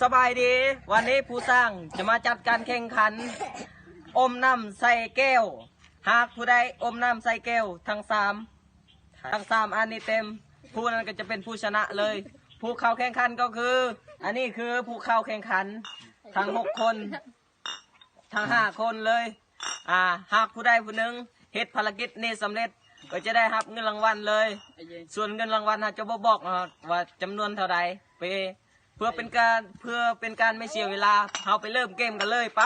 ສະບາຍດີ, ວັນນີ້ຜູ້ສ້າງຈະມາຈັດການແຂ່ງຂັນອົມນ້ຳໃສ່ແກ້ວ. ຫາກຜູ້ໃດອົມນ້ຳໃສ່ແກ້ວທັງສາມ ທັງສາມອັນນີ້ເຕັມ, ຜູ້ນັ້ນກໍຈະເປັນຜູ້ຊະນະເລີຍ. ຜູ້ເຂົ້າແຂ່ງຂັນກໍຄື ອັນນີ້ຄືຜູ້ເຂົ້າແຂ່ງຂັນທັງຫົກຄົນ. ທັງຫ້າຄົນເລີຍ. ອາ ຫາກຜູ້ໃດຜູ້ໜຶ່ງເຮັດພາລະກິດນີ້ສຳເລັດ ກໍຈະໄດ້ຮັບເງິນລາງວັນເລີຍ. ສ່ວນເງິນລາງວັນເຮົາຈະບໍ່ບອກເນາະວ່າຈຳນວນເທົ່າໃດ. ເພື່ອເປັນການ ເພື່ອເປັນການບໍ່ເສຍເວລາ ເຮົາໄປເລີ່ມເກມກັນເລີຍ. ໄປ.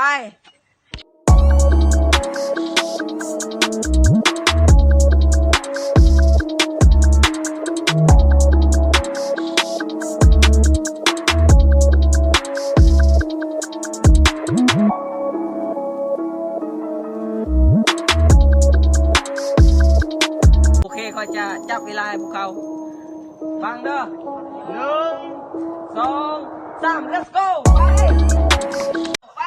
ໂອເຄ ຂ້ອຍຈະຈັບເວລາໃຫ້ພວກເຂົາ. ຟັງເດີ ໜຶ່ງ ສອງ ສາມ ເລັດໂກ ໄປ ໄປ.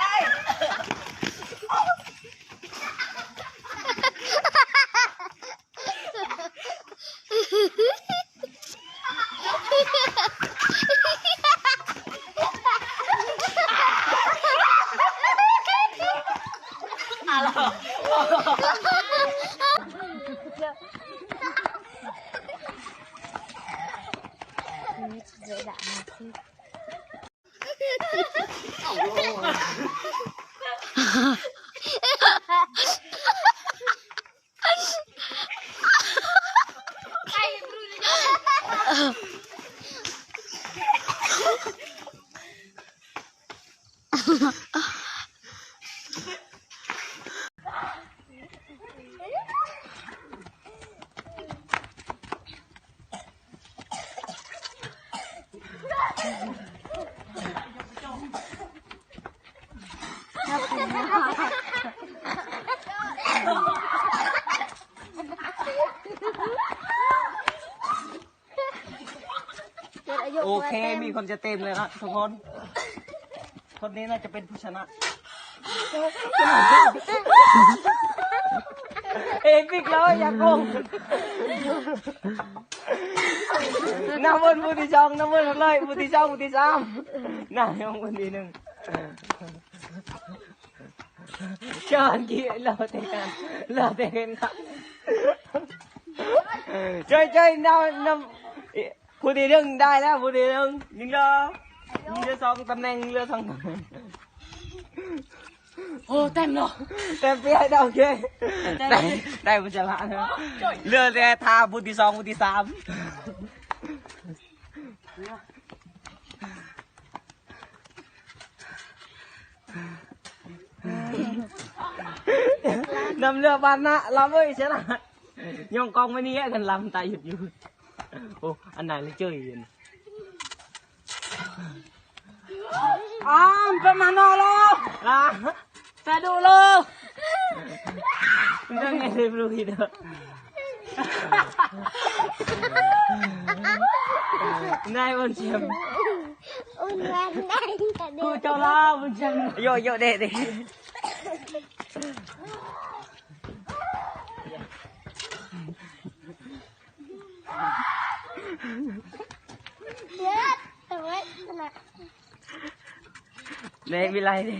ໂອເຄ ມີຄົນຈະເຕັມເລີຍນະທຸກຄົນ. ຄົນນີ້ໜ້າຈະເປັນຜູ້ຊະນະ. ເອປິກເລີຍ ຢ່າໂກງ. ນຳເບິ່ງຜູ້ທີສອງ ນຳເບິ່ງເລີຍ ຜູ້ທີສອງ ຜູ້ທີສາມ ນຳເບິ່ງຜູ້ທີໜຶ່ງ. ຈອນກີລາວແຕ່ງ ລາວແຕ່ງເຫັນຄັກ. ເຈີຍໆ ນຳ ນຳ ຜູ້ທີໜຶ່ງໄດ້ແລ້ວ ຜູ້ທີໜຶ່ງຍິງເລີຍ ຍິງເຫຼືອສອງຕຳແໜ່ງ ເຫຼືອສອງຕຳແໜ່ງ. ໂອ້ ເຕັມເນາະ ເຕັມເປຍເນາະ. ໂອເຄ ໄດ້ ໄດ້ຜູ້ຊະນະເນາະ ເຫຼືອແຕ່ຖ້າຜູ້ທີສອງ ຜູ້ທີສາມ. ນຳເລືອກບ້ານນະ ລຳເອີຍ ຊະນະ ຍ້ອງກ້ອງໄວ້ນີ້ກັນ ລຳຕາຍຢຸດຢູ່. ໂອ້ ອັນໃດລະເຈີຍ. ອ້າມ ປະມານນໍໂລ ອາ ຕາດູໂລ ນາຍ ນາຍ ນາຍ ບຸນແຊມ ບຸນວັນ ນາຍ ກູເຈົ້າລາວ ບຸນແຊມ ໂຍ ໂຍ ເດ ເດ. ເດ ວິໄລເດ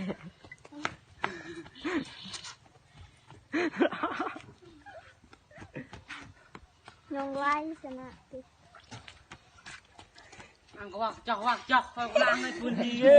ນ້ອງໄລຊະນະຕິ. ອັນກໍວ່າຈອກວ່າຈອກ ຂ້ອຍວ່າໃນພື້ນທີ່ເດ້.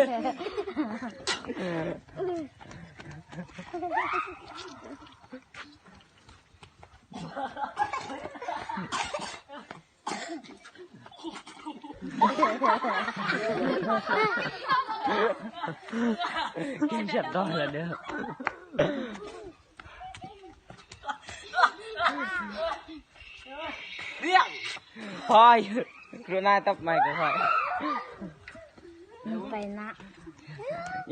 ກິນຈັກໜ້ອຍລະເດີ. ຮຽກ ພອຍ ກະລຸນາຕັບໄມກະພອຍ ໄປນະ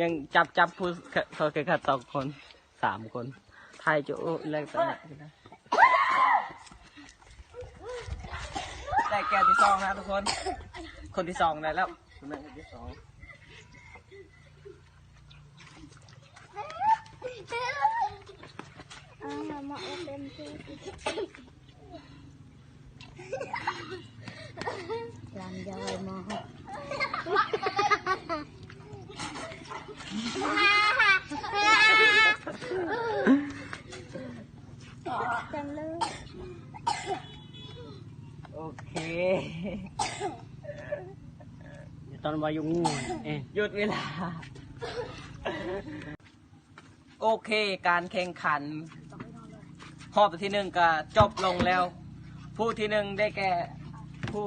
ຍັງຈັບ ຈັບຜູ້ເຂົ້າແຂ່ງຂັນສອງຄົນ ສາມຄົນ ຖ່າຍຈຸແລ້ວຕະນະ. ໄດ້ແກ້ວທີສອງແລ້ວທຸກຄົນ ຄົນທີສອງໄດ້ແລ້ວ ຄົນທີສອງ. ລຳຢາວມາ. ຕອນວ່າຢູ່ງູ ເອີ ຢຸດເວລາ. ໂອເຄ ການແຂ່ງຂັນຮອບທີໜຶ່ງກໍຈົບລົງແລ້ວ. ຜູ້ທີໜຶ່ງໄດ້ແກ່ຜູ້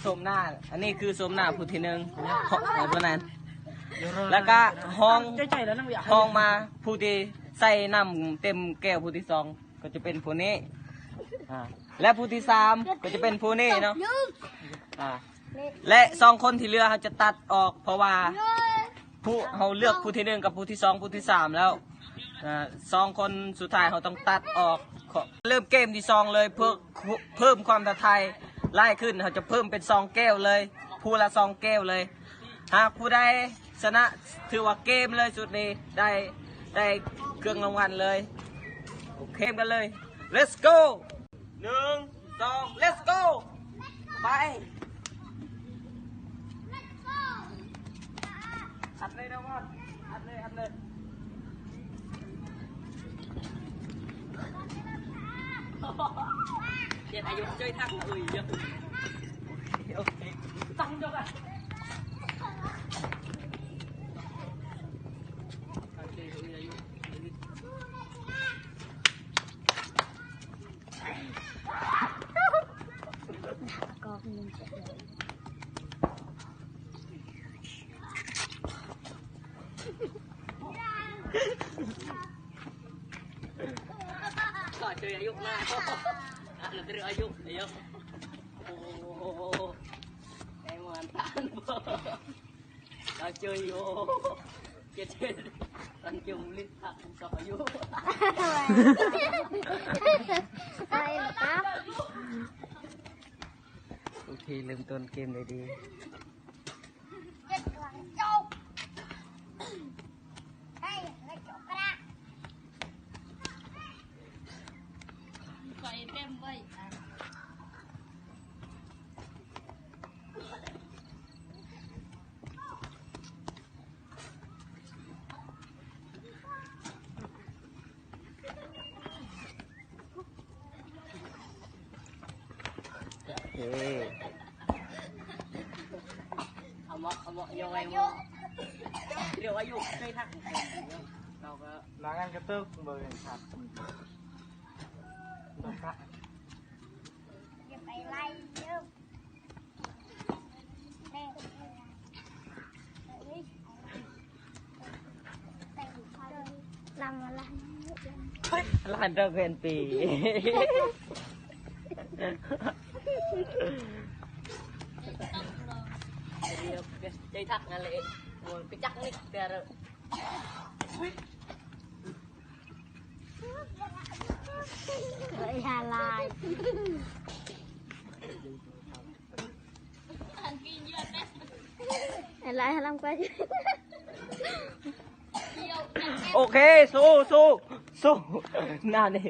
ຊົມໜ້າ, ອັນນີ້ຄືຊົມໜ້າຜູ້ທີໜຶ່ງ ເພາະ ເພາະນັ້ນ ແລ້ວກໍຮອງ ຮອງມາຜູ້ທີ່ໃສ່ນ້ຳເຕັມແກ້ວຜູ້ທີສອງ ກໍຈະເປັນຜູ້ນີ້ ອ່າ ແລະ ຜູ້ທີສາມກໍຈະເປັນຜູ້ນີ້ເນາະ ອ່າ ແລະ ສອງຄົນທີ່ເຫຼືອເຮົາຈະຕັດອອກ ເພາະວ່າຜູ້ ເຮົາເລືອກຜູ້ທີໜຶ່ງກັບຜູ້ທີສອງ ຜູ້ທີສາມແລ້ວ ອ່າ ສອງຄົນສຸດທ້າຍເຮົາຕ້ອງຕັດອອກ. ເລີ່ມເກມທີສອງເລີຍ ເພື່ອເພີ່ມຄວາມທ້າທາຍຫຼາຍຂຶ້ນ ເຮົາຈະເພີ່ມເປັນສອງແກ້ວເລີຍ ຜູ້ລະສອງແກ້ວເລີຍ. ຫາກຜູ້ໃດຊະນະ ຖືວ່າເກມເລີຍຊຸດນີ້ ໄດ້ ໄດ້ເຄື່ອງລາງວັນເລີຍ. ໂອເຄ ເລີ່ມກັນເລີຍ ເລັດໂກ ໜຶ່ງ ສອງ ເລັດໂກ ໄປ. ອັດເລີຍ ນ້ອງມອດ ອັດເລີຍ ອັດເລີຍ. ເຈັດອາຍຸ ເຈີຍທັກ ເອີຍ ໂອເຄ ໂອເຄ ຕັ້ງດອກອະ. ຂໍເຈີອາຍຸມາ ອາຍຸ ອາຍຸ ໂອ້ໂຫ ໄດ້ມາຕານບໍ່ ລາວເຈີຢູ່ ເຈັດເຈັດ ຕອນເຈີມຸລິດ ສອງອາຍຸ ໂອເຄ ເລີ່ມຕົ້ນເກມໄດ້ດີ. ເອີ ເອົາເມາະ ເອົາເມາະ ເອົາໄວ້ເມາະ ດຽວອາຍຸໄດ້ທັກ ເຮົາກໍ ລາງານກະເຕີກ ບໍ່ເຫັນຄັບ ຢ່າໄປໄລ່ເດີ. ລ້ານດອກແຜ່ນປີ ໄດ້ທັກນັ້ນແຫຼະ ໂອ້ຍ ໄປຈັກນິກແຕ່ ເອີຍ ຢ່າຫຼາຍ ໃຫ້ຫຼາຍ ໃຫ້ລຳກວ່າ. ໂອເຄ ສູ້ ສູ້ ສູ້ ໜ້ານີ້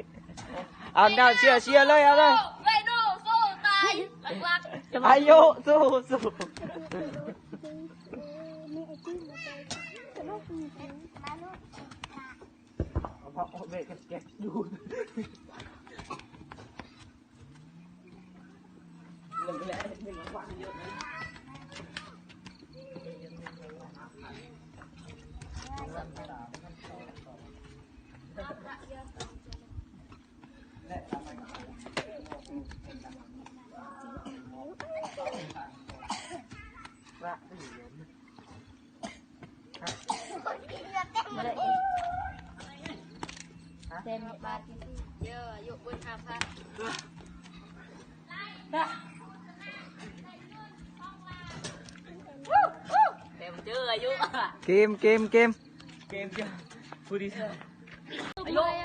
ເອົາ ເອົາ ເຊຍ ເຊຍເລີຍ ເອົາເລີຍ ໄວໂນ ສູ້ຕາຍ ຫຼັກໆ ອາຍຸ ສູ້ ສູ້. ເອົາເບກແກະດູ. ເຕັມບາດ ເດີ ອາຍຸເບິດຫ້າພັນ ແຕ່ບໍ່ເຈີອາຍຸ ເກມ ເກມ ເກມ ເກມ ຜູ້ທີ່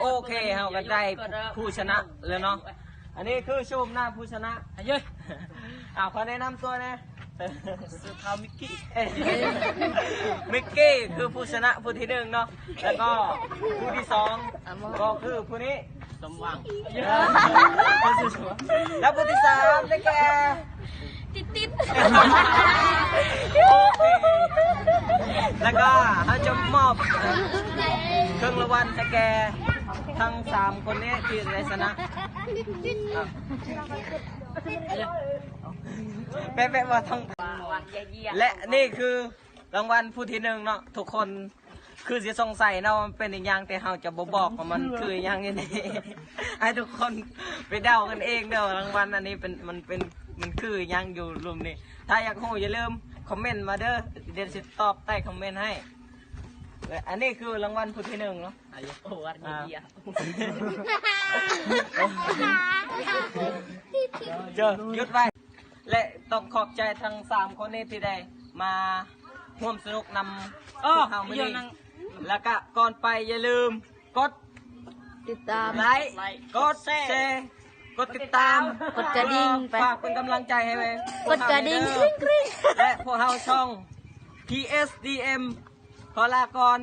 ໂອເຄ ເຮົາກໍໄດ້ຜູ້ຊະນະແລ້ວເນາະ ອັນນີ້ຄືໂສມໜ້າຜູ້ຊະນະ ເອີຍ ເອົາ ຂໍແນະນຳຕົວແດ່. ຊື່ທ້າວມິກກີ້ ມິກກີ້ຄືຜູ້ຊະນະຜູ້ທີໜຶ່ງເນາະ ແລ້ວກໍຜູ້ທີສອງກໍຄືຜູ້ນີ້ ສົມຫວັງ ແລ້ວຜູ້ທີສາມໄດ້ແກ່ ຕິດໆ ແລ້ວກໍເຮົາຈະມອບເຄື່ອງລາງວັນໃຫ້ແກ່ທັງສາມຄົນນີ້ທີ່ໄດ້ຊະນະ ແປະໆ ວ່າທັງ ແລະນີ້ຄືລາງວັນຜູ້ທີໜຶ່ງເນາະ ທຸກຄົນຄືຊິສົງໄສເນາະ ມັນເປັນອີ່ຫຍັງ ແຕ່ເຮົາຈະບໍ່ບອກວ່າມັນຄືອີ່ຫຍັງນີ້ ໃຫ້ທຸກຄົນໄປເດົາກັນເອງເດີ. ລາງວັນອັນນີ້ເປັນ ມັນເປັນ ມັນຄືອີ່ຫຍັງຢູ່ລຸ່ມນີ້. ຖ້າຢາກຮູ້ຢ່າລືມຄອມເມັນມາເດີ ດຽວຊິຕອບໃຕ້ຄອມເມັນໃຫ້. ແລະອັນນີ້ຄືລາງວັນຜູ້ທີໜຶ່ງເນາະ. ອາຍຸ ໂອ້ ວັນເດຍ ເຈີ ຢຸດໄວ້. ແລະຕ້ອງຂອບໃຈທັງສາມຄົນນີ້ທີ່ໄດ້ມາຮ່ວມສະໜຸກນຳພວກເຮົາມື້ນີ້. ແລ້ວກະກ່ອນໄປຢ່າລືມກົດຕິດຕາມ ໄລ ກົດແຊ ກົດຕິດຕາມ ກົດກະດິ່ງໄປ ຝາກເປັນກຳລັງໃຈໃຫ້ ກົດກະດິ່ງ ແລະພວກເຮົາຊ່ອງ ພີເອັສດີເອັມ ຂໍລາກ່ອນ.